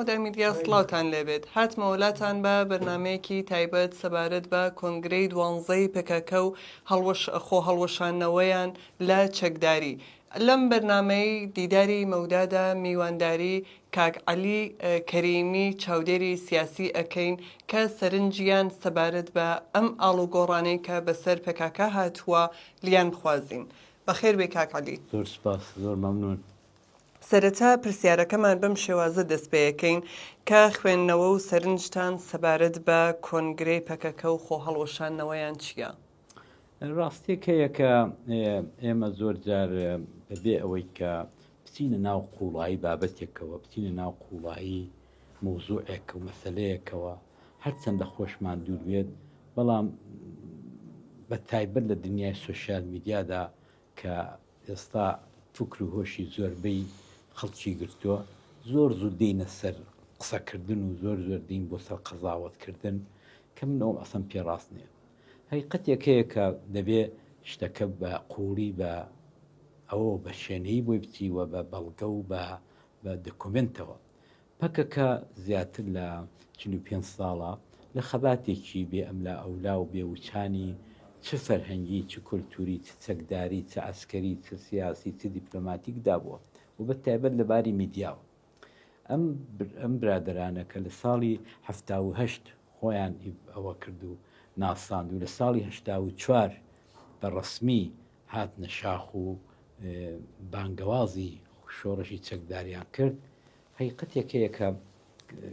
مەودا میدیا سڵاوتان لێبێت هاتمەوە لاتان بە بەرنامەیەکی تایبەت سەبارەت بە کۆنگرەی دوانزەی پەکەکە و هەڵوەش خۆ هەڵوەشاندنەوەیان لە چەکداری لەم بەرنامەی دیداری مەودادا میوانداری کاک عەلی کەریمی چاودێری سیاسی ئەکەین کە سەرنجیان سەبارەت بە ئەم ئاڵوگۆڕانەی کە بەسەر پەکەکە هاتووە لیان بخوازین. بەخێر بێی کاک عەلی. زۆر سوپاس زۆر مەمنون. سەرەتا پرسیارەکەمان بەم شێوازە دەست پێیەکەین کە خوێندنەوە و سەرنجتان سەبارەت بە کۆنگرەی پەکەکە و خۆهەڵوەشاندنەوەیان چییە؟ ڕاستیەک هەیە کە ئێمە زۆر جار بەبێ ئەوەی کە بچینە ناو قوڵایی بابەتێکەوە بچینە ناو قوڵایی مەوزوعێک و مەسەلەیەکەوە هەرچەندە خۆشمان دوور بێت بەڵام بە تایبەت لە دنیای سۆشیال میدیادا کە ئێستا فکر و هۆشی زۆربەی خەڵکی گرتووە زۆر زوو دێینە سەر قسەکردن و زۆر زۆر دین بۆ سەر قەزاوەتکردن کە من ئەوم ئەسەم پێ ڕاست نییە هەقیقەتێک هەیە کە دەبێ شتەکە بە قووڵی بە ئەوە بە شێنەیی بۆی بچی و بە بەڵگە و بە بە دۆکۆمێنتەوە. پەکەکە زیاتر لە 45 ساڵە لە خەباتێکی بێ ئەملا ئەولا و بێ وچانی چ فەرهەنگی، چ کولتووری، چ چەکداری، چ عەسکەری، چ سیاسی، چ دیپلۆماتیکدا بووە و بە تایبەت لە باری میدیاوە. ئەم ئەم برادەرانە کە لە ساڵی 78 خۆیان ئەوە کرد و ناساند و لە ساڵی 84 بە ڕەسمی هاتنە شاخ و بانگەوازی شۆڕشی چەکداریان کرد حقیقەتێک هەیە کە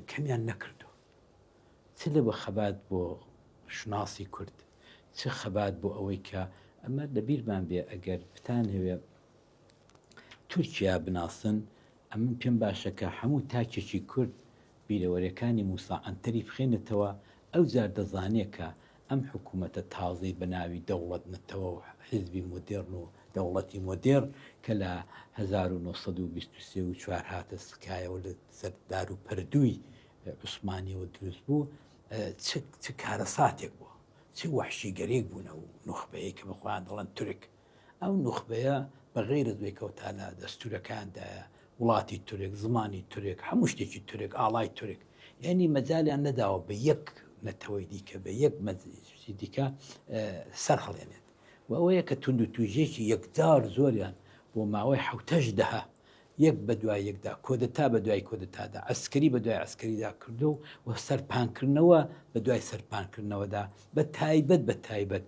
کەمیان نەکردو چ لە بە خەبات بۆ شوناسی کورد چ خەبات بۆ ئەوەی کە ئەمە لەبیرمان بێ ئەگەر بتان هەوێ تورکیا بناسن، ئەمن پێم باشە کە هەموو تاکێکی کورد بیرەوەرێکانی موسا عەنتەری بخێنێتەوە، ئەوجار دەزانێ کە ئەم حکوومەتە تازەی بە ناوی دەوڵەت نەتەوە و حیزبی مۆدێڕن و دەوڵەتی مۆدێڕن کە لە 1923 و چوار هاتە سکایەوە لە سەر دار و پەردووی عوسمانیەوە دروست بوو چ چ کارەساتێک بووە، چ وەحشیگەریەک بوون ئەو نوخبەیەی کە بە خۆیان دەڵێن تورک. ئەو نوخبەیە بە غەیرەت وێکەوتا لە دەستوورەکەیاندایە، وڵاتی تورک، زمانی تورک، هەموو شتێکی تورک، ئاڵای تورک. یانی مەجالیان نەداوە بە یەک نەتەوەی دیکە، بە یەک مەجلیسی دیکە سەر هەڵێنێت. و ئەوەیە کە توندوتیژییەکی یەکجار زۆریان بۆ ماوەی حەوتەش دەهە یەک بە دوای یەکدا، کۆدەتا بە دوای کۆدەتادا، عەسکەری بە دوای عەسکەریدا کردووە و سەرپانکردنەوە بە دوای سەرپانکردنەوەدا، بە تایبەت بە تایبەت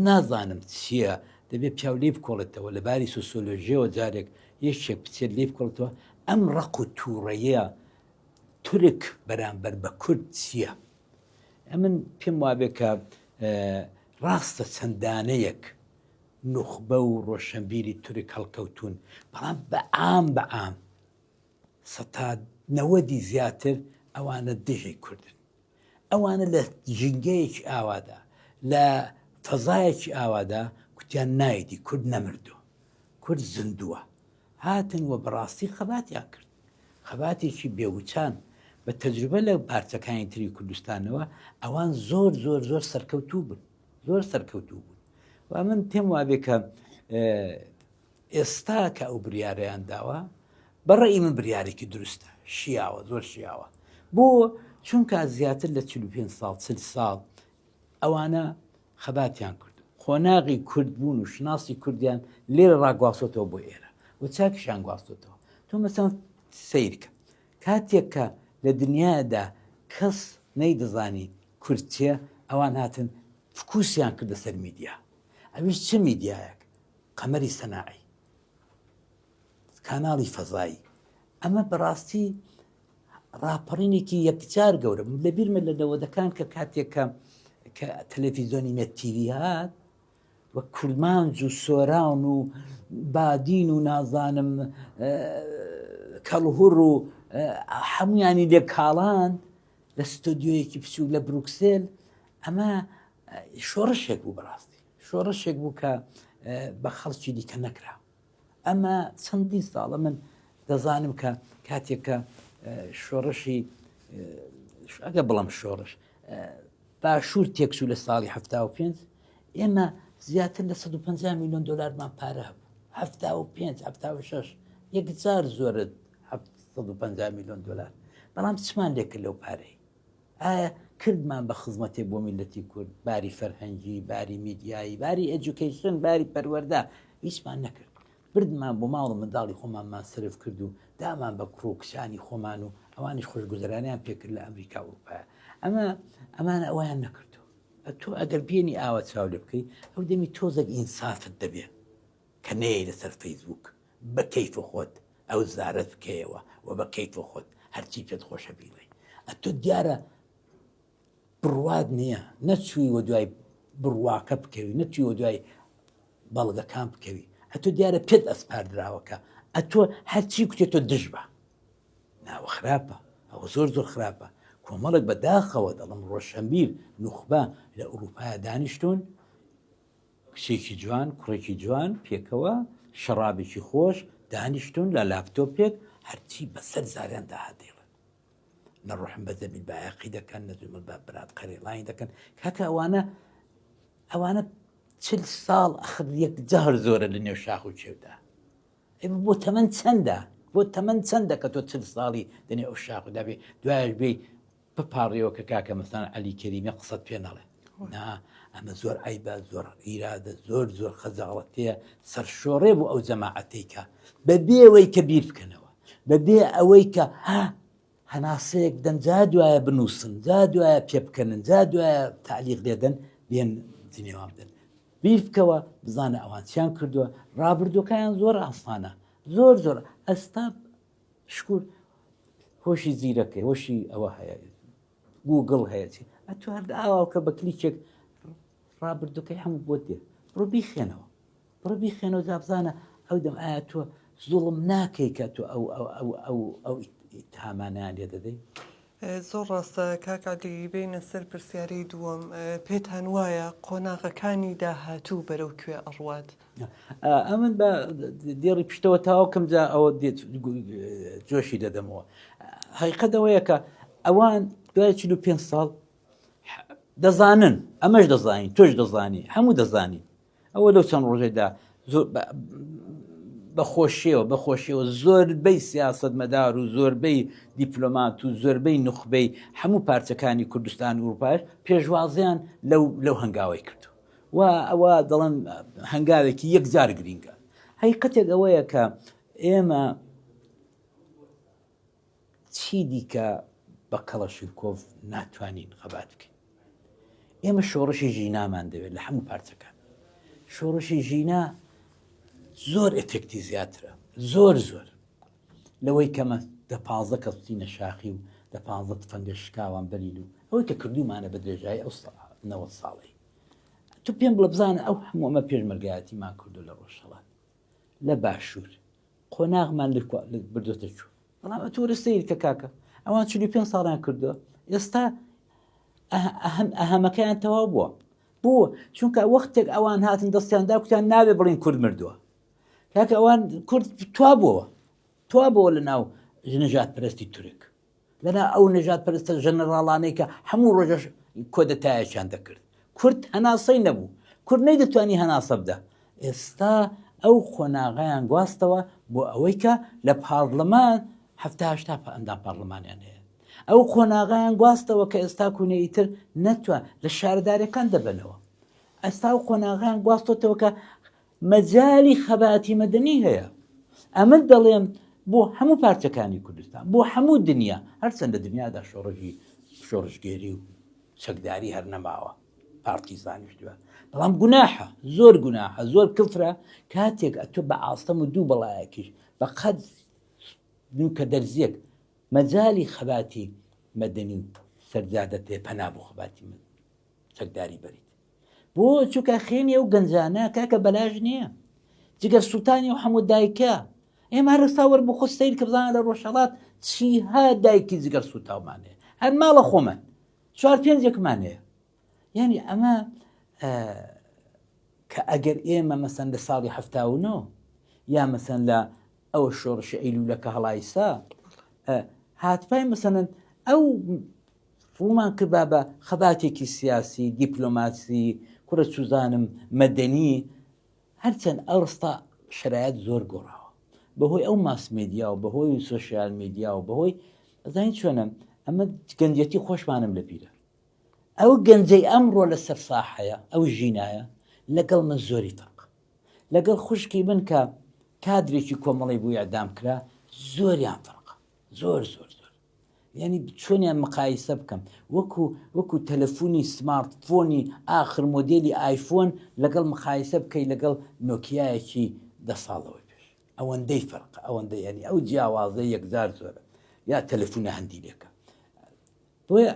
نازانم چییە، دەبێ پیاو لێی بکۆڵێتەوە لە باری سۆسیۆلۆژییەوە جارێک یەکێک بچێت لێی بکۆڵێتەوە ئەم ڕق و تووڕەیە تورک بەرامبەر بە کورد چییە؟ ئەمن پێم وابێ کە ڕاستە چەند دانەیەک نوخبە و ڕۆشنبیری تورک هەڵکەوتوون، بەڵام بە عام بە عام سەتا نەوەدی زیاتر ئەوانە دژی کوردن. ئەوانە لە ژینگەیەکی ئاوادا، لە فەزایەکی ئاوادا کوتیان نایدی کورد نەمردووە، کورد زیندووە. هاتن و بەڕاستی خەباتیان کرد. خەباتێکی بێوچان بە تەجروبە لە پارچەکانی تری کوردستانەوە ئەوان زۆر زۆر زۆر سەرکەوتوو بوون. زۆر سەرکەوتوو بوون و من پێم وابێ کە ئێستا کە ئەو بریارەیان داوە بەڕێی من بریارێکی دروستە شیاوە زۆر شیاوە بۆ چونکە زیاتر لە 45 ساڵ 40 ساڵ ئەوانە خەباتیان کرد قۆناغی کورد بوون و شناسی کوردیان لێرە ڕاگواستۆتەوە بۆ ئێرە و چاکیشان گواستۆتەوە تۆ مەسەن سیرکە کاتێک کە لە دنیادا کەس نەیدەزانی کورد چیە ئەوان هاتن فکوسیان کردە سەر میدیا ئەویش چ میدیایەک قەمەری سەناعی کاناڵی فەزایی ئەمە بەڕاستی ڕاپەڕینێکی یەکجار گەورە لە بیرمە لە نەوەدەکان کە کاتێک کە کە تەلەفیزیۆنی مێت تیوی هات و کورمانج و سۆران و بادین و نازانم کەڵهوڕ و هەمویانی لێکاڵان لە ستۆدیۆیەکی بچووک لە بروکسێل ئەمە شۆڕشێک بوو بەڕاستی شۆڕشێک بوو کە بە خەڵکی دیکە نەکرا ئەمە چەندین ساڵە من دەزانم کە کاتێک کە شۆڕشی ئەگە بڵم شۆڕش باشوور تێکچوو لە ساڵی 75 ئێمە زیاتر لە 150 میلیۆن دلارمان پارە هەبوو 75 76 یەکجار زۆرت 150 میلیۆن دلار. بەڵام چمان لێ کرد لەو پارەی؟ ئایا کردمان بە خزمەتێک بۆ میللەتی کورد، باری فەرهەنگی، باری میدیایی، باری education، باری پەروەردە، هیچمان نەکرد. بردمان بۆ ماڵ و منداڵی خۆمانمان سەرف کرد و دامان بە کوڕ و کچانی خۆمان و ئەوانیش خۆشگوزەرانیان پێکرد لە ئەمریکا و ئەوروپا. ئەمە ئەمانە ئەویان نەکردو. تۆ ئەگەر بێنی ئاوا چاو لێ بکەی ئەو دەمی تۆزێک ئینسافت دەبێ کە نەیەی لەسەر فەیسبووک بە کەیف خۆت ئەو زارەت بکەیەوە و بە کەیف خۆت هەرچی پێت خۆشە بیڵێی. ئەتۆ دیارە بڕوات نییە، نەچووی وە دوای بڕواکە بکەوی، نەچووی وە دوای بەڵگەکان بکەوی. ئەتۆ دیارە پێت ئەسپاردراوەکە، ئەتۆ هەرچی کوتێ تۆ دژ بە. ناوە خراپە، ئەوە زۆر زۆر خراپە. کۆمەڵێک بە داخەوە دەڵم ڕۆشەنبیر نوخبە لە ئەوروپایا دانیشتوون، کچێکی جوان کوڕێکی جوان پێکەوە شەڕابێکی خۆش دانیشتون لە لاپتۆپێک هەرچی بەسەر زاریان داهات دەیڵێن نە ڕحم بە زەبیل بایەقی دەکەن نە زومە بە برات قەرێڵانی دەکەن کاکە ئەوانە ئەوانە چل ساڵ ئەخر یەکجار زۆرە لە نێو شاخ و چێودا بۆ تەمەن چەندە بۆ تەمەن چەندە کە تۆ چل ساڵی دەنێ ئەو شاخ و دابێ دوایش بێ بپاڕیەوە کە کاکە مەسان عەلی کەریمی قسەت پێ نەڵێ نا ئەمە زۆر عیبە زۆر ئیرادە زۆر زۆر خەجاڵەتەیە سەرشۆڕێ بۆ ئەو جەماعەتەی کە بەبێ ئەوەی کە بیر بکەنەوە بەبێ ئەوەی کە هەناسەیەک بدەن جا دوایە بنووسن جا دوایە پێ بکەنن جا دوایە تعلیق لێدەن بێن جنێوان بدەن بیر بکەوە بزانە ئەوان چیان کردووە ڕابردووەکەیان زۆر ئاسانە زۆر زۆر ئەستا شکور هۆشی زیرەکەی هۆشی ئەوە هەیە گوگڵ هەیە چی ئەتو هەر ئاواکە بە کلیکێک ڕابردووکەی هەموو بۆ دێ بڕۆ بیخێنەوە بڕۆ بیخێنەوە جا بزانە ئەو دەم ئایا تۆ زوڵم ناکەی کە تۆ ئەو ئەو ئەو ئەو ئەو ئیتهامانیان لێ دەدەی زۆر ڕاستە کاک عەلی بێینە سەر پرسیاری دووەم پێتان وایە قۆناغەکانی داهاتوو بەرەو کوێ ئەڕوات؟ ئەمن بە دێڕی پشتەوە تاوکەم جا ئەوە دێت جۆشی دەدەمەوە حقیقەت ئەوەیە کە ئەوان دوای 45 ساڵ دەزانن ئەمەش دەزانین تۆش دەزانی هەموو دەزانین ئەوە لەو چەند ڕۆژێدا بە خۆشیەوە بە خۆشیەوە زۆربەی سیاستمەدار و زۆربەی دیپلۆمات و زۆربەی نوخبەی هەموو پارچەکانی کوردستان و ئوروپاش پێشوازیان لەو لەو هەنگاوی کردو و ئەوە دەڵێن هەنگاوێکی یەکجار گرینگە هەیقەتێک ئەوەیە کە ئێمە چی دیکە بە کەڵەشنکۆف ناتوانین خەبات بکەین ئێمە شۆڕشی ژینامان دەوێت لە هەموو پارچەکان شۆڕشی ژینا زۆر ئەفێکتی زیاترە زۆر زۆر لەوەی کەمە دە پازدە کەس بچینە شاخی و دە پازدە تفەنگە شکاوان بەرین و ئەوەی کە کردومانە بە درێژایی ئەو 90 ساڵەی تو پێم بڵێ بزانە ئەو هەموو ئەمە پێشمەرگایەتیمان کردو لە ڕۆژهەڵات لە باشوور قۆناغمان لە بردۆتە چوو بەڵام ئەتۆرە سیر کە کاکە ئەوان 45 ساڵیان کردووە ئێستا ئەهەمەکەیان تەواو بووە بۆ چونکە وەختێک ئەوان هاتن دەستیان دا کوتیان نابێ بڵین کورد مردووە کاکە ئەوان کورد توا بووە توا بووە لە ناو نەژاد پرستی تورک لەنا ئەو نەژاد پرستە ژەنەراڵانەی کە هەموو ڕۆژەش کۆدەتایەکیان دەکرد کورد هەناسەی نەبوو کورد نەیدەتوانی هەناسە بدە ئێستا ئەو قۆناغیان گواستەوە بۆ ئەوەی کە لە پارلەمان هەفتاهشتا ئەندام پارلەمانیان هەیە ئەو قۆناغیان گواستەوە کە ئێستا کوونەی تر نەتوان لە شارەدارەکان دەبنەوە ئەستا و قۆناغیان گواستۆتەوە کە مەجالی خەباتی مەدەنی هەیە. ئەمن دەڵێم بۆ هەموو پارچەکانی کوردستان، بۆ هەموو دنیا، هەرچەند لە دنیادا شۆڕشی شۆڕشگێری و چەکداری هەر نەماوە، پارتیزانیش دووە، بەڵام گوناحە، زۆر گوناحە، زۆر کفرە کاتێک ئەتۆ بە ئاستەم و دوو بەڵایەکیش بە قەد نوکە دەرزیەک مەجالی خەباتی مەدەنی و سەرجادەت هەیە پەنا بۆ خەباتی چەکداری بەریت. بۆ چونکە خوێنی ئەو گەنجانە کاکە بەلاش نییە جگەر سووتانی و هەموو دایکە ئێمە هەرستا وەر بۆ خۆ سیر کە بزانە لە ڕۆژهەڵات چیها دایکی جگەر سووتاومان هەیە هەر ماڵە خۆمان چوار پێنجێکمان هەیە یعنی ئەمە کە ئەگەر ئێمە مەسەن لە ساڵی هەفتا و نۆ یا مەسەن لە ئەوە شۆڕشی ئەیلولەکە هەڵایسا هاتپای مەسەن ئەو ڕوومان کردبا بە خەباتێکی سیاسی، دیپلۆماسی، کوڕە چوزانم مەدەنی، هەرچەند ئەوستا شەرایەت زۆر گۆڕاوە بەهۆی ئەو mass media و بەهۆی social media و بەهۆی. ئەزانی چۆنە ئەمە گەنجەتی خۆشمانم لە بیرە ئەو گەنجەی ئەمڕۆ لەسەر ساحەیە ئەو ژینایە لەگەڵ من زۆری فەرق لەگەڵ خوشکی من کە کادرێکی کۆمەڵی بوو ئەدام کرا زۆریان فەرقە زۆر زۆر زۆر یعنی چۆنیان مقایسە بکەم وەکو وەکو تەلەفۆنی سمارت فۆنی ئاخر مۆدێلی ئایفۆن لەگەڵ مقایسە بکەی لەگەڵ نۆکیایەکی دە ساڵەوەی پێش ئەوەندەی فەرق ئەوەندە یعنی ئەو جیاوازە یەکجار زۆرە یا تەلەفۆنە هەندیلێکە بۆیە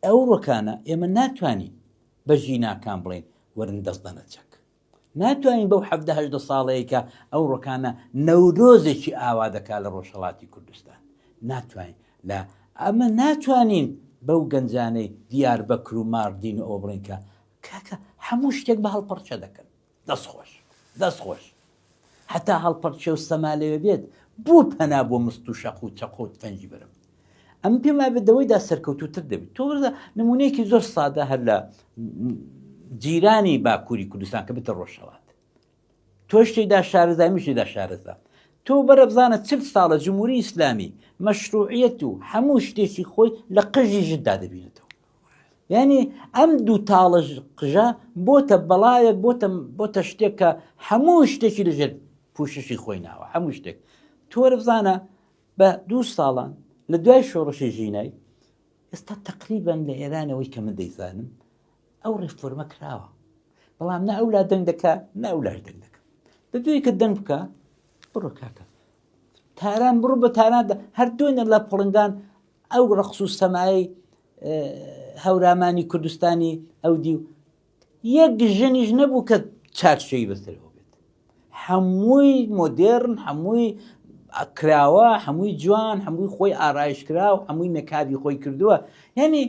ئەوڕۆکانە ئێمە ناتوانین بە ژیناکان بڵێین وەرن دەست دەنە چەک. ناتوانین بەو حەڤدە هەژدە ساڵەیە کە ئەوڕۆکانە نەورۆزێکی ئاوا دەکا لە ڕۆژهەڵاتی کوردستان. ناتوانین لە ئەمە ناتوانین بەو گەنجانەی دیاربەکر و ماردین و ئەوە بڵێین کە کاکە هەموو شتێک بە هەڵپەڕکێ دەکەن. دەست خۆش دەست خۆش هەتا هەڵپەڕکێ و سەما لەوێ بێت بۆ پەنا بۆ مست و شەق و چەقۆ و تفەنگی بەرم ئەم پێم وایە دەوەیدا سەرکەوتووتر دەبێت تۆ وەرزە نمونەیەکی زۆر سادە هەر لە جیرانی باکووری کوردستان کە بتە ڕۆژهەڵات تۆش تێدا شارەزای منیش تێدا شارەزا تۆ بەرە بزانە چل ساڵە جمهوری ئیسلامی مەشروعیەت و هەموو شتێکی خۆی لە قژی ژندا دەبینێتەوە یعنی ئەم دوو تاڵە قژە بۆتە بەڵایەک بۆتە بۆتە شتێک کە هەموو شتێکی لەژێر پوششی خۆی ناوە هەموو شتێک تۆرە بزانە بە دوو ساڵان لە دوای شۆڕشی ژینای ئێستا تقریبان لە ئێرانەوەی کە من دەیزانم ئەو ڕێفۆرمە کراوە بەڵام نە ئەو لا دەنگ دەکا نە ئەو لاش دەنگ دەکە بەدوی کە دەنگ بکە بڕۆ کاکە تاران بڕۆ بە تاران هەر دوێنێ لە پڵنگان ئەو ڕەقس و سەمایەی هەورامانی کوردستانی ئەو دیو یەک ژنیش نەبوو کە چارشەی بەسەرەوە بێت هەمووی مۆدێرن هەمووی کراوە هەمووی جوان هەمووی خۆی ئارایش کرا و هەمووی مێکابی خۆی کردووە یعنی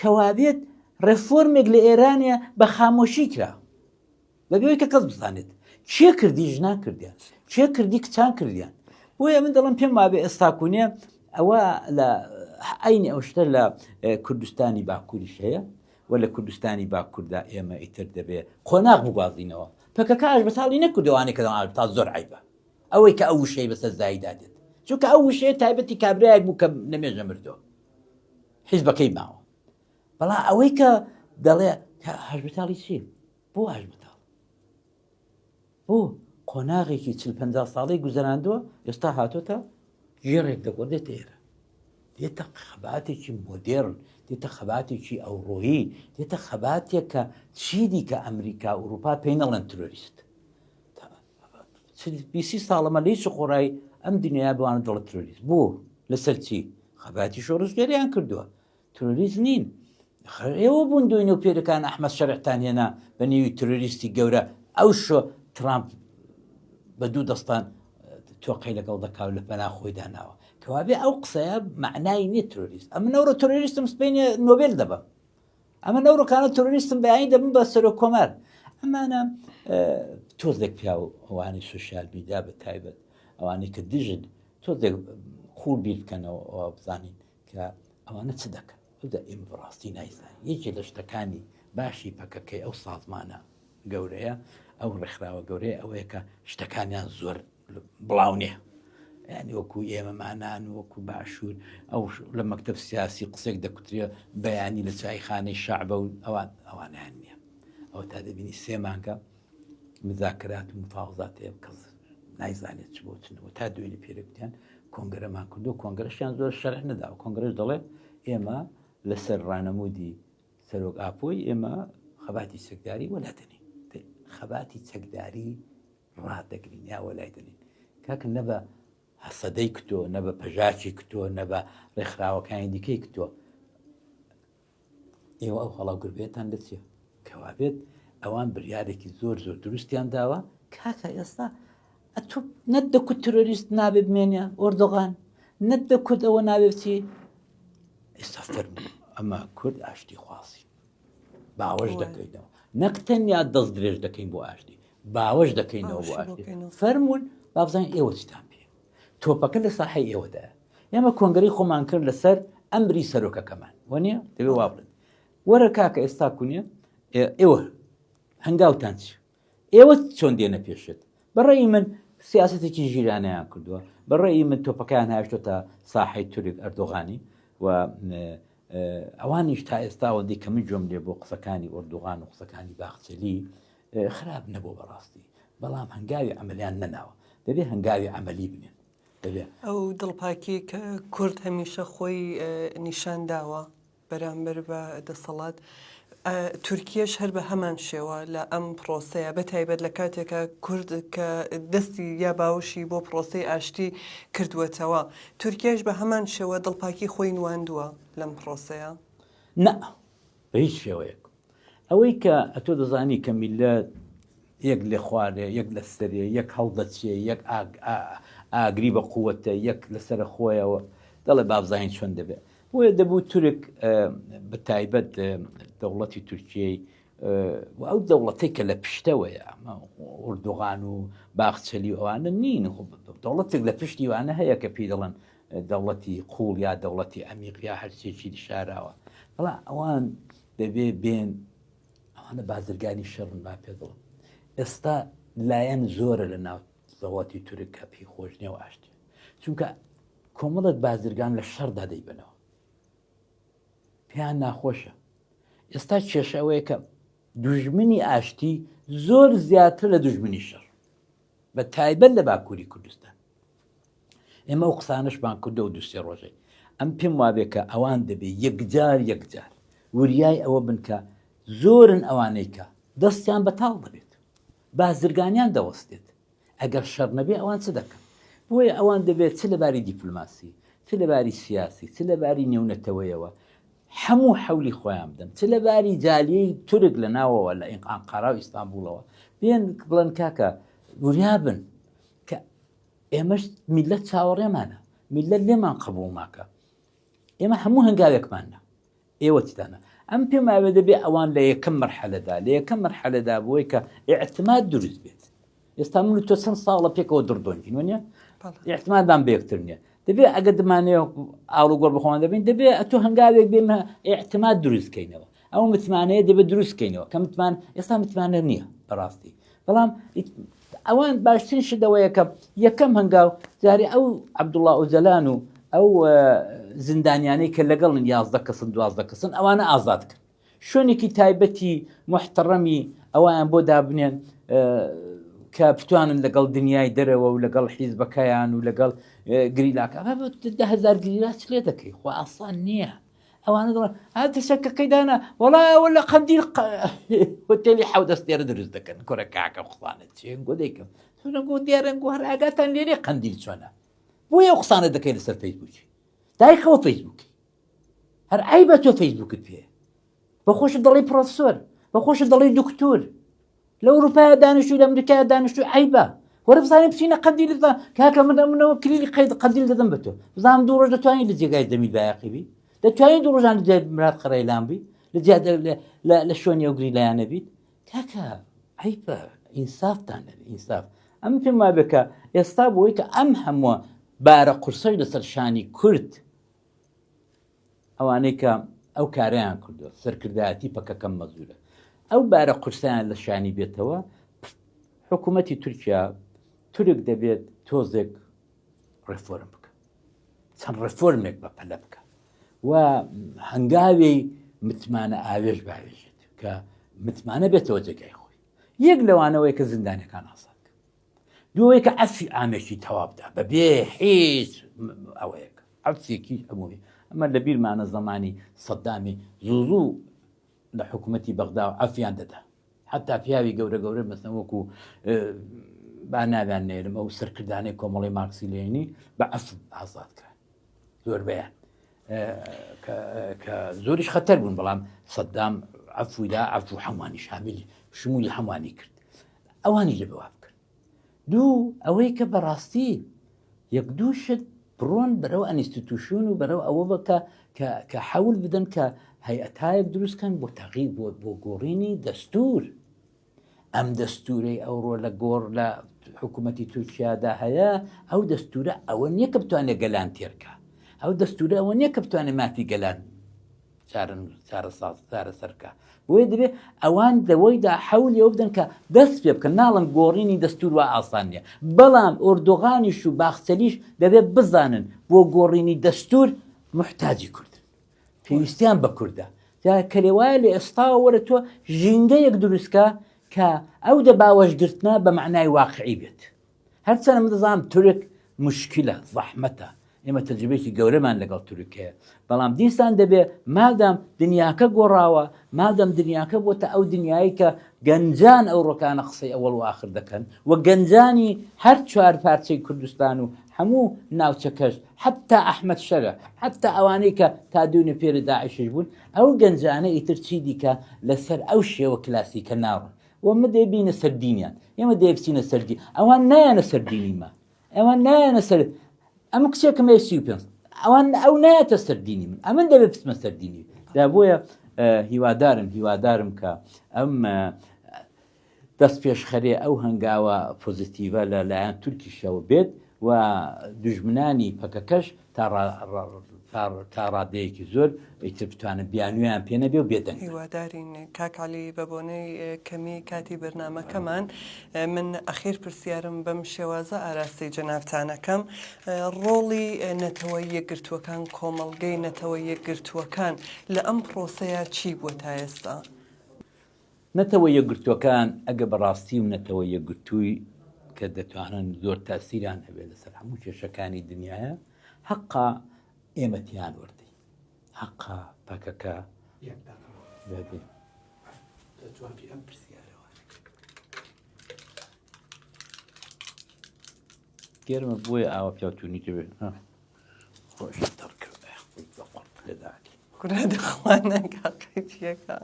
کەوابێت ڕێفۆرمێک لە ئێرانە بە خامۆشی کرا بەبێ کە کەس بزانێت کێ کردی ژنان کردیان کێ کردی کچان کردیان بۆیە من دەڵم پێم وابێ ئێستاکوونێ ئەوە لە عینی ئەو شتە لە کوردستانی باکووریش هەیە و لە کوردستانی باکووردا ئێمە ئیتر دەبێ قۆناغ بگوازینەوە پەکەکە ئاشبەتاڵی نەکردوانێک کە ئاشبەتاڵ زۆر عیبە ئەوەی کە ئەو وشەی بەسەر زایدا دێت چونکە ئەو وشەیە تایبەتی کابرایەک بوو کە نەمێژە مردووە حیزبەکەی ماوە بەڵام ئەوەی کە دەڵێ هەژبتاڵی چی بۆ هەژبتاڵ بۆ قۆناغێکی چل پ ساڵی گوزەراندووە ئێستا هاتۆتە گێڕێک دەگۆڕ دێتە ئێرە دێتە خەباتێکی مۆدێرن دێتە خەباتێکی ئەوڕۆیی دێتە خەباتێک کە چی دیکە ئەمریکا ئەوروپا پێی نەڵێن ترۆریست بیسی ساڵەمە لە هیچ خۆڕای ئەم دنیا بەوانە دەڵە ترۆریست بۆ لەسەر چی خەباتی شۆڕشگێریان کردووە ترۆریست نین ئێوە بوون دوێنێ و پێرەکان ئەحمەد شەرعتان هێنا بە نێوی ترۆریستی گەورە ئەو شۆ ترامپ بە دوو دەستان تۆقەی لەگەڵ دەکا و لە پەنا خۆی داناوە کەوابێ ئەو قسەیە معنای نییە ترۆریست ئەمە نەورە ترۆریستم سپینێ نۆبێل دەبم ئەمە نەورەکانە ترۆریستم بەیانی دەبم بە سەرۆک کۆمار ئەمانە تۆزێک پیاو ئەوانەی سوسیال میدیا بە تایبەت ئەوانەی کە دژن تۆزێک قوڵ بیر بکەنەوە بزانین کە ئەوانە چ دەکەن؟ ئەوجا ئێمە بەڕاستی نایزانین. یەکێ لە شتەکانی باشی پەکەکەی ئەو سازمانە گەورەیە، ئەو ڕێکخراوە گەورەیە ئەوەیە کە شتەکانیان زۆر بڵاو نییە. یعنی وەکو ئێمەمانان وەکو باشوور ئەو لە مەکتب سیاسی قسێک دەکوترێ بەیانی لە چایخانەی شەعبە و ئەوان ئەوانیان نییە. ئەو تا دەبینی سێ مانگە مزاکرات و مفاوزات هەیە کەس نایزانێت چ بۆ چنەوە تا دوێنێ پێرە گوتیان کۆنگرەمان کردو کۆنگرەشیان زۆر شەرح نەداوە کۆنگرەش دەڵێ ئێمە لەسەر ڕانەمودی سەرۆک ئاپۆی ئێمە خەباتی چەکداری وەلا دەنین خەباتی چەکداری ڕادەگرین یا وەلای دەنین کاکە نە بە هەسەدەی کتۆ نە بە پەژاکی کتۆ نە بە ڕێکخراوەکانی دیکەی کتۆ ئێوە ئەو هەڵاوگربێتان لە چیە؟ کەوابێت ئەوان بریارێکی زۆر زۆر دروستیان داوە کاکە ئێستا ئەتۆ نەت دەکوت ترۆریست نابێ بمێنێ ئۆردۆغان نەت دەکوت ئەوە نابێ بچی ئێستا فەرموو ئەمە کورد ئاشتی خوازی باوەش دەکەینەوە نەک تەنیا دەست درێژ دەکەین بۆ ئاشتی باوەش دەکەینەوە بۆ ئاشتی فەرمونون بابزانین ئێوە چیتان پێ تۆپەکە لە ساحەی ئێوەدایە. ئێمە کۆنگرەی خۆمان کرد لەسەر ئەمری سەرۆکەکەمان. وەنیە؟ دەبێ وا بڵێن. وەرە کاکە ئێستا کونیە ئێوە هەنگاوتان چی؟ ئێوە چۆن دێنە پێشت؟ بەڕێی من سیاسەتێکی ژیرانەیان کردووە. بە ڕەئی من تۆپەکەیان هاویشتۆتە ساحەی تورک ئەردۆغانی و ئەوانیش تا ئێستا ئەوەندەی کە من گوێم لێ بۆ قسەکانی ئۆردوغان و قسەکانی باخچەلی خراپ نەبوو بەڕاستی بەڵام هەنگاوی عملیان نەناوە دەبێ هەنگاوی عملی بنێن دەبێ ئەو دڵپاکی کە کورد هەمیشە خۆی نیشان داوە بەرامبەر بە دەسەڵات، تورکیەش هەر بە هەمان شێوە لە ئەم پرۆسەیە بە تایبەت لە کاتێکا کورد کە دەستی یا باوەشی بۆ پرۆسەی ئاشتی کردووەتەوە، تورکیایش بە هەمان شێوە دڵپاکی خۆی نواندووە لەم پرۆسەیە؟ نا بە هیچ شێوەیەک. ئەوەی کە ئەتۆ دەزانی کە میللەت یەک لە خوارێ یەک لە سەرێ یەک هەڵدەچێ یەک ئاگری بە قووەتە یەک لەسەرە خۆیەوە دەڵێ بابزانین چۆن دەبێت بۆیە دەبوو تورک بە تایبەت دەوڵەتی تورکیەی و ئەو دەوڵەتێک کە لە پشتەوەیە ئەمە ئۆردوغان و باخچەلی و ئەوانە نین دەوڵەتێک لە پشتی وانە هەیە کە پێی دەڵێن دەوڵەتی قوڵ یا دەوڵەتی ئەمیق یا هەرچێکی شاراوە بەڵام ئەوان دەبێ بێن ئەوانە بازرگانی شەڕن با پێ دڵم ئێستا لایەن زۆرە لە ناو دەوڵەتی تورک کە پێی خۆش نییە و ئاشتی چونکە کۆمەڵێک بازرگان لە شەڕدا دەیبەنەوە پێیان ناخۆشە ئێستا کێشە ئەوەیە کە دوژمنی ئاشتی زۆر زیاتر لە دوژمنی شەڕ بە تایبەت لە باکووری کوردستان ئێمە ئەو قسانشمان کردو و دوسێ ڕۆژێک ئەم پێم وابێ کە ئەوان دەبێ یەکجار یەکجار وریای ئەوە بن کە زۆرن ئەوانەی کە دەستیان بەتاڵ دەبێت بازرگانیان دەوەستێت ئەگەر شەڕ نەبێ ئەوان چ دەکەن؟ بۆیە ئەوان دەبێت چ لە باری دیپلۆماسی، چ لە باری سیاسی، چ لە باری نێونەتەوەیەوە هەموو حەولی خۆیان بدەن، چ لە باری جالیەی تورک لە ناوەوە لە ئەنقەرە و ئیستانبوڵەوە بێن بڵێن کاکە وریا بن کە ئێمەش میللەت چاوەڕێمانە، میللەت لێمان قبوڵ ناکا. ئێمە هەموو هەنگاوێکمان نا. ئێوە چتانە؟ ئەم پێم وایە دەبێ ئەوان لە یەکەم مەرحەلەدا لە یەکەم مەرحەلەدا بۆی کە ئیعتماد دروست بێت ئێستا من و تۆ چەند ساڵە پێکەوە دڕدۆنگین وەنیە ئیعتمادمان بە یەکتر نییە دەبێ ئەگە دمانەیە ئاڵوگۆڕ بەخۆمان دەبین دەبێ ئەتۆ هەنگاوێک بێمە ئیعتماد دروست کەینەوە ئەو متمانەیە دەبێت دروست کەینەوە کە متمان ئێستا متمانە نییە بەڕاستی بەڵام ئەوان باشترین شت ئەوەیە کە یەکەم هەنگاو جارێ ئەو عەبدوڵا ئۆجەلان و ئەو زیندانیانەی کە لەگەڵن 11 کەسن دوازدە کەسن ئەوانە ئازاد کرد شوێنێکی تایبەتی محتەڕەمی ئەویان بۆ دابنێن کە بتوانن لەگەڵ دنیای دەرەوە و لەگەڵ حیزبەکەیان و لەگەڵ گریلاکە دههزار گریلا چ لێ دەکەی خۆ ئاسان نییە ئەوانە دەڵێن ها تشەکەکەی دانا وەڵا ئەوە لە قەندیل هۆتێلی حەوت ئەستێرە دروست دەکەن کورە کاکە قسانە چێن گۆ دەیکەم چۆنە گۆ دیارن گۆ هەر ئاگاتان لێرێ قەندیل چۆنە بۆیە ئەو قسانە دەکەی لەسەر فەیسبووکی دایکەوە فەیسبووکی هەر عیبە تۆ فەیسبووکت پێ بە خۆشت دەڵی پرۆفسۆر بە خۆشت دەڵی دکتۆر لە ئەوروپایا دانیشتووی لە ئەمریکایا دانیشتووی عەیبە وەرە بزانین بچینە قەندیل کاکە من ئەمنەوە کلیلی قەید قەندیل دەدەم بە تۆ بزانم دوو ڕۆژ دەتوانین لە جێگای دەمیر بایەقی بی دەتوانین دوو ڕۆژان لە جێگای مراد قەرەیلان بی لە جیا لە شوێنی ئەو گریلایانە بیت کاکە عەیبە ئینسافتان نەبێ ئینساف ئەم پێم وابێ کە ئێستا بۆی کە ئەم هەمووە بارە قورسەش لەسەر شانی کورد ئەوانەی کە ئەو کارەیان کردووە سەرکردایەتی پەکەکە مەزورە ئەو بارە قورسیان لە شانی بێتەوە حکوومەتی تورکیا تورک دەبێت تۆزێک ڕێفۆرم بکە چەند ڕێفۆرمێک بە پەلە بکە و هەنگاوی متمانە ئاوێژ باوێژێت کە متمانە بێتەوە جێگای خۆی یەک لەوانەوەی کە زیندانەکان ئازاد دووەی کە عەفی عامێکی تەواو بدا بە بێ هیچ ئەوەیەک عەفێکی هەمووی ئەمە لە بیرمانە زەمانی سەدامی زوو زوو لە حکوومەتی بەغدا و عەفیان دەدا حتا پیاوی گەورە گەورە مەسەن وەکو با ناویان نێرم ئەو سەرکردانەی کۆمەڵی مارکسی لێنی بە عەف ئازاد کران زۆربەیان کە زۆریش خەتەر بوون بەڵام سەدام عەفویدا عەفو هەمووانی شاملی شمولی هەمووانی کرد ئەوانی لە بەوا بکرد دوو ئەوەی کە بەڕاستی یەک دوو شت بڕۆن بەرەو ئەنیستیتوشون و بەرەو ئەوە بکە کە حەول بدەن کە هەیئەتایەک دروستکەن بۆ تەغییر بۆ بۆ گۆڕینی دەستور ئەم دەستورەی ئەوڕۆ لە گۆڕ لە حکوومەتی تورکیادا هەیە ئەو دەستورە ئەوە نییە کە بتوانێت گەلان تێرکە ئەو دەستورە ئەوە نییە کە بتوانێت مافی گەلان. چارەساز چارەسەرکە بۆیە دەبێ ئەوان لەوەیدا حەولی ئەو بدەن کە دەست پێ بکەن ناڵم گۆڕینی دەستور وا ئاسان نییە بەڵام ئۆردوغانیش و باخچەلیش دەبێت بزانن بۆ گۆڕینی دەستور محتاجی کوردن پێویستیان بە کوردە جا کەلێ وایە لە ئێستاوە وەرە تۆ ژینگەیەک دروستکە کە ئەو دە باوەشگرتنە بە معنای واقعی بێت هەرچەنە من دەزانم تورک مشکلە زەحمەتە ئێمە تەجروبەیەکی گەورەمان لەگەڵ تورک هەیە بەڵام دیسان دەبێ مادام دنیاکە گۆڕاوە مادەم دنیاکە بۆتە ئەو دنیایی کە گەنجان ئەو ڕۆکانە قسەی ئەوەڵ و ئاخر دەکەن و گەنجانی هەر چوار پارچەی کوردستان و هەموو ناوچەکەش حتا ئەحمد شەرە حتا ئەوانەی کە تا دوێنێ پێرە داعشش بوون ئەو گەنجانە ئیتر چی دیکە لەسەر ئەو شێوە کلاسیکە ناڕن و مە دەی بینە سەر دینیان ئێمە دەی بچینە سەر دین ئەوان نایەنە سەر دینی مە ئەوان نایەنە سەر ئەم کچێکم هەیە 35 ئەوان ئەو نایەتە سەر دینی من ئەمن دەبێت بچمە سەر دینی دا بۆیە هیوادارم هیوادارم کە ئەم دەست پێشخەرێ ئەو هەنگاوە پۆزیتیڤە لە لایەن تورکیشەوە بێت و دوژمنانی پەکەکەش تا تا ڕادەیەکی زۆر ئیتر بتوانن بیانوویان پێ نەبێ و بێدەنگ بن. هیوادارین کاک عەلی بە بۆنەی کەمی کاتی بەرنامەکەمان من ئەخیر پرسیارم بەم شێوازە ئاراستەی جەنابتان ئەکەم ڕۆڵی نەتەوە یەکگرتووەکان کۆمەڵگەی نەتەوە یەکگرتووەکان لە ئەم پرۆسەیە چی بووە تا ئێستا؟ نەتەوە یەکگرتووەکان ئەگە بەڕاستی و نەتەوە یەکگرتووی کە دەتوانن زۆر تاسیران هەبێت لەسەر هەموو کێشەکانی دنیاە حەقا ئێمە تیان وەردەین حەقا پەکەکە جوابی ئەم پرسیارەوە گەرمە بۆیە ئاوە پیاوتونی دەبێت خۆش دەڕکرد لێداتی کورە دەخوا نەکا قەیچیەکە.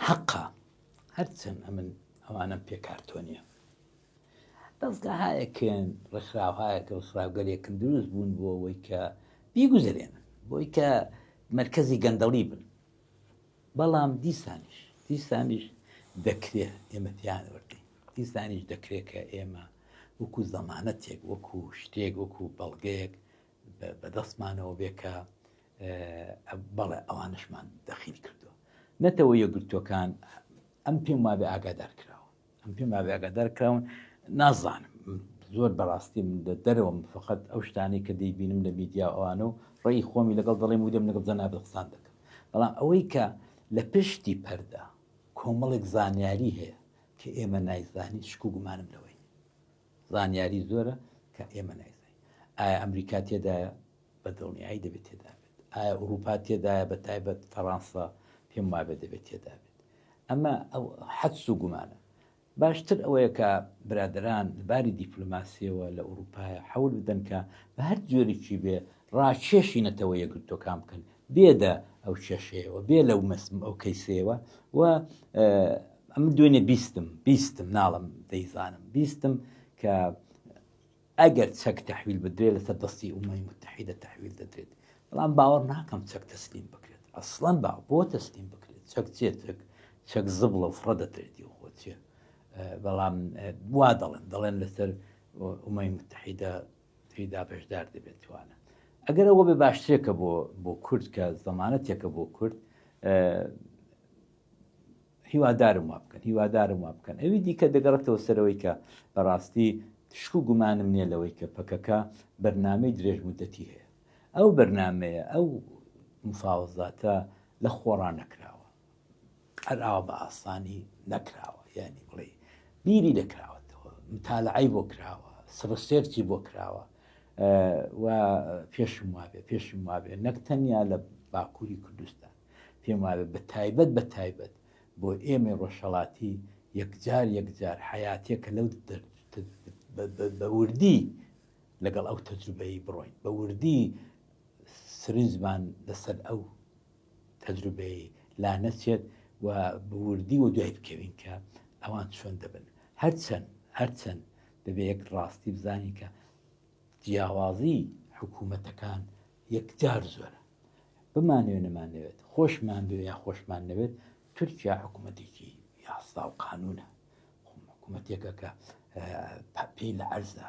حەقە هەرچەند ئەمن ئەوانەم پێ کارتۆنیە دەستگاهایەکن ڕێکخراوهایەک ڕێکخراوگەلێکن دروست بوون بۆ ئەوەی کە بیگوزەرێنن بۆی کە مرکزی گەندەڵی بن بەڵام دیسانیش دیسانیش دەکرێ ئێمە تیان وەردەین دیسانیش دەکرێت کە ئێمە وەکو زەمانەتێک وەکو شتێک وەکو بەڵگەیەک بەدەستمانەوە بێ کە بەڵێ ئەوانشمان دەخیل کردووە نەتەوە یەکگرتوەکان ئەم پێم وابێ ئاگادار کراوە ئەم پێم وابێ ئاگادار کراون نازانم زۆر بەڕاستی من لە دەرەوەم فقط ئەو شتانەی کە دەیبینم لە میدیا ئەوانە و ڕێی خۆمی لەگەڵ دەڵێم و دێم لەگەڵ جەنابت قسان دەکەم بەڵام ئەوەی کە لە پشتی پەردە کۆمەڵێک زانیاری هەیە کە ئێمە نایزانین شک و گومانم لەوەی زانیاری زۆرە کە ئێمە نایزانین ئایا ئەمریکا تێدایە بە دڵنیایی دەبێت تێدا بێت ئایا ئەوروپا تێدایە بە تایبەت فەڕەنسا پێم وابێت دەبێت تێدا بێت ئەمە ئەو حەدس و گومانە باشتر ئەوەیە کە برادران باری دیپلۆماسیەوە لە ئەوروپایە حەول بدەن کە بە هەر جۆرێکی بێ ڕاکێشی نەتەوە یەکگرتوەکان بکەن بێدە ئەو کێشەیەوە بێ لەو مەسم ئەو کەیسەیەوە و ئەم دوێنێ بیستم بیستم ناڵم دەیزانم بیستم کە ئەگەر چەک تەحویل بدرێت لەسەر دەستی ئومەمی موتەحیدە تەحویل دەدرێت بەڵام باوەڕ ناکەم چەک تەسلیم بکرێت ئەسڵەن با بۆ تەسلیم بکرێت چەک چێ چەک چەک زبڵە و فڕە دەدرێتی و خۆ چێ بەڵام وا دەڵێن دەڵێن لەسەر ئومەمی موتەحیدە تێدا بەشدار دەبێت توانە ئەگەر ئەوە بێ باشترێکە بۆ بۆ کورد کە زەمانەتێکە بۆ کورد هیوادارم وا بکەن هیوادارم وا بکەن ئەوی دیکە دەگەڕێتەوە سەرەوەی کە بەڕاستی شک و گومانم نییە لەوەی کە پەکەکە بەرنامەی درێژمودەتی هەیە ئەو بەرنمەیە ئەو مفاوەزاتە لە خۆڕا نەکراوە هەر ئاوا بە ئاسانی نەکراوە یعنی بڵێ بیری لەکراوەتەوە متالعی بۆ کراوە سڕسێرچی بۆ کراوە و پێشم وابێ پێشم وابێ نەک تەنیا لە باکووری کوردستان پێم وابێ بە تایبەت بە تایبەت بۆ ئێمەی ڕۆژهەڵاتی یەکجار یەکجار حەیاتیە کە لەو بە وردی لەگەڵ ئەو تەجروبەی بڕۆین بە وردی سرنجمان لەسەر ئەو تەجروبەی لا نەچێت و بە وردی و دوای بکەوین کە ئەوان چۆن دەبن هەرچەند هەرچەند دەبێ یەک ڕاستی بزانین کە جیاوازی حکوومەتەکان یەکجار زۆرە بمانەوێ نەمانەوێت، خۆشمان بوێ یا خۆشمان نەوێت، تورکیا حکوومەتێکی یاسا و قانونە، حکوومەتێکە کە پێی لە عەرزە.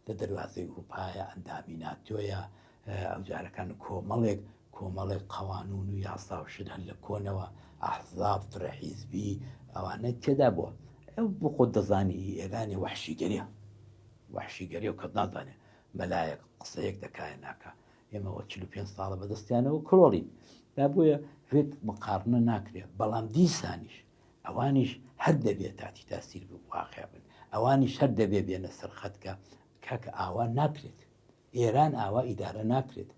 لە دەروازەی ئوروپایە، ئەندامی ناتۆیە، ئەوجارەکان کۆمەڵێک کۆمەڵێک قەوانون و یاسا و شت هەر لە کۆنەوە ئەحزاب فرە حیزبی ئەوانە تێدا بووە. ئەو بۆ خۆت دەزانی ئی ئێرانێ وەحشیگەریە، وەحشیگەریە و کەس نازانێ مەلایەک قسەیەک دەکا یا ناکا. ئێمە ئەوە 45 ساڵە بەدەستیانەوە کڵۆڵین. دا بۆیە ڤێت مقارنە ناکرێ، بەڵام دیسانیش ئەوانیش هەر دەبێ تاتی تاسیر واقع بن، ئەوانیش هەر دەبێ بێنە سەر خەت کە کاکە ئاوا ناکرێت، ئێران ئاوا ئیدارە ناکرێت.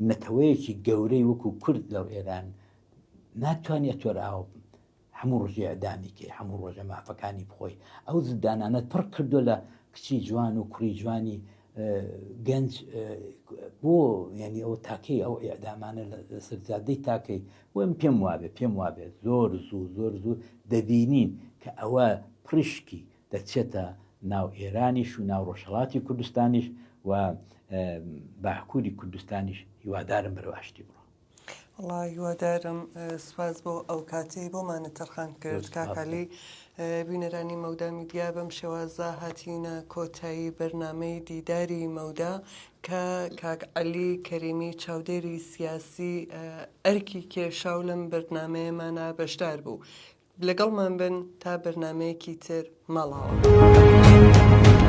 نەتەوەیەکی گەورەی وەکو کورد لەو ئێران ناتوانێت تۆر ئاو هەموو ڕۆژێ ئەدامی کەی هەموو ڕۆژە مافەکانی بخۆی ئەو زدانانەت پڕ کردو لە کچی جوان و کوڕی جوانی گەنج بۆ ینی ئەو تاکەی ئەو ئەدامانە لەسەر جادەی تاکەی وەم پێم وابێ پێم وابێت زۆر زوو زۆر زوو دەبینین کە ئەوە پرشکی دەچێتە ناو ئێرانیش و ناو ڕۆژهەڵاتی کوردستانیش و باکووری کوردستانیش هیوادارم بەرەو ئاشتی بڕۆ. وەڵا هیوادارم سوپاس بۆ ئەو کاتەی بۆمانت تەرخان کرد کاک عەلی. بینەرانی مەودا میدیا بەم شێوازە هاتینە کۆتایی بەرنامەی دیداری مەودا کە کاک عەلی کەریمی چاودێری سیاسی ئەرکی کێشا و لەم بەرنامەیەمانا بەشدار بوو. لەگەڵمان بن تا بەرنامەیەکی تر ماڵئاوا.